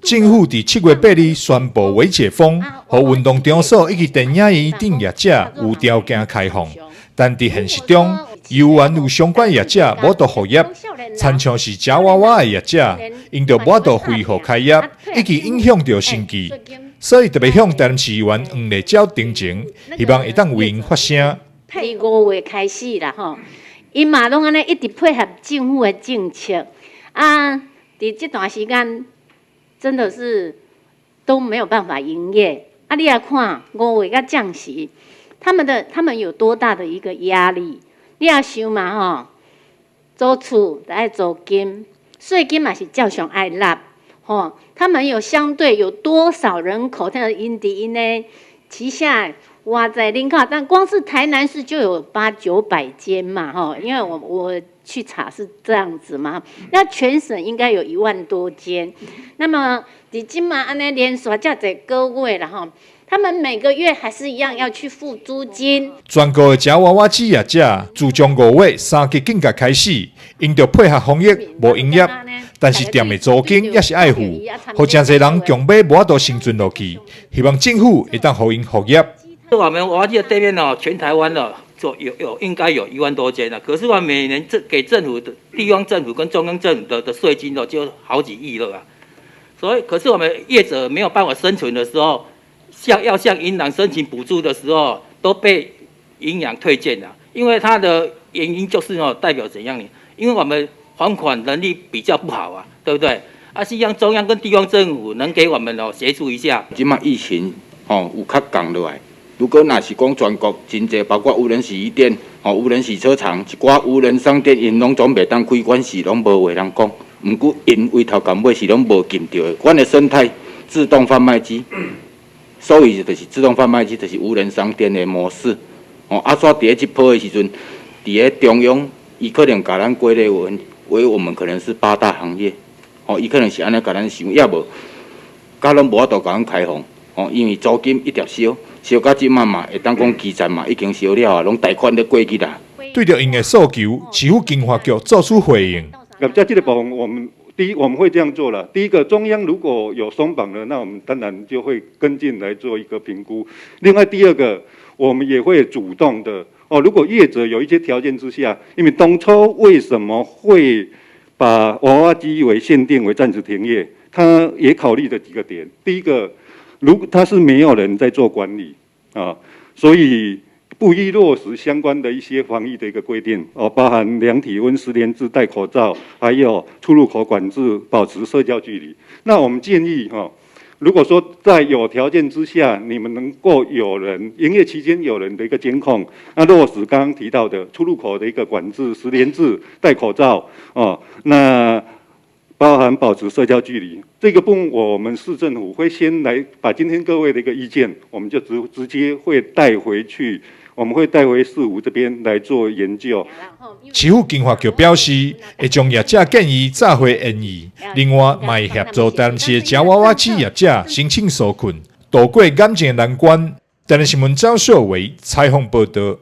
政府佇7月8日宣布微解封，予運動場所以及電影院等業者有條件開放。但佇現實中，猶原有相關業者無法度復業，親像是夾娃娃的業者，𪜶就無法度恢復開業，以及影響著生計，所以特別向台南市議員黃麗嬌陳情，希望會當為𪜶發聲。佇5月開始啦，吼，𪜶嘛攏按呢一直配合政府的政策啊。佇這段時間，真的是都沒有辦法營業。啊，你來看5月佮降時，他們有多大的一個壓力？你也想嘛吼，租厝愛租金，稅金嘛是照常愛納，吼。他們有相對有多少人口？他𪜶佇𪜶的旗下偌濟人口，但光是台南市就有八九百間嘛，吼。因為我去查是這樣子嘛，那全省應該有1萬多間。那麼佇這馬按呢連續遮濟個月啦，吼。他們每個月還是一樣要去付租金。全國的夾娃娃機業者，自從5月三級警戒開始，𪜶就配合防疫無營業，但是店的租金也是愛付，予誠濟人強買無法度生存落去。希望政府會當予𪜶復業。我們娃娃機的店面哦，全台灣的做有應該有1萬多間了。可是話每年這給政府的地方政府跟中央政府的稅金哦，就好幾億了啊。所以，可是我們業者沒有辦法生存的時候，要向銀行申請補助的時候，都被銀行退件了，因為它的原因就是哦，代表怎樣呢？因為我們還款能力比較不好啊，對不對？啊，希望中央跟地方政府能給我們哦協助一下。這馬疫情吼有較降落來，如果若是講全國真濟，包括無人洗衣店、吼無人洗車場、一寡無人商店，𪜶攏總袂當開館，是攏無話通講。毋過𪜶為頭到尾是攏無禁著的。阮的生態自動販賣機。所以就是自動販賣機，就是無人商店的模式。哦，啊，煞佇咧這波的時陣，佇咧中央，伊可能共咱歸類為我們可能是八大行業。哦，伊可能是按呢共咱想，抑無，佮攏無法度共咱開放。哦，因為租金一直燒，燒到這馬嘛，會當講基站嘛已經燒了啊，攏貸款咧過去啦。對著𪜶的訴求，市府經發局做出回應。在這個部分，我們第一我們會這樣做了。第一個，中央如果有鬆綁了，那我們當然就會跟進來做一個評估。另外，第二個，我們也會主動的哦。如果業者有一些條件之下，因為當初為什麼會把娃娃機為限定為暫時停業，他也考慮了幾個點。第一個，如果他是沒有人在做管理啊，所以不宜落實相關的一些防疫的一個規定哦，包含量體溫、實聯制、戴口罩，還有出入口管制、保持社交距離。那我們建議哈，如果說在有條件之下，你們能夠有人營業期間有人的一個監控，那落實剛剛提到的出入口的一個管制、實聯制、戴口罩哦，那包含保持社交距離這個部分，我們市政府會先來把今天各位的一個意見，我們就直接會帶回去。我們會帶回市府這邊來做研究。市府經發局表示，會將業者建議載回研議，另外嘛會協助台南市的夾娃娃機業者申請紓困，渡過眼前難關。台南新聞張秀偉採訪報道。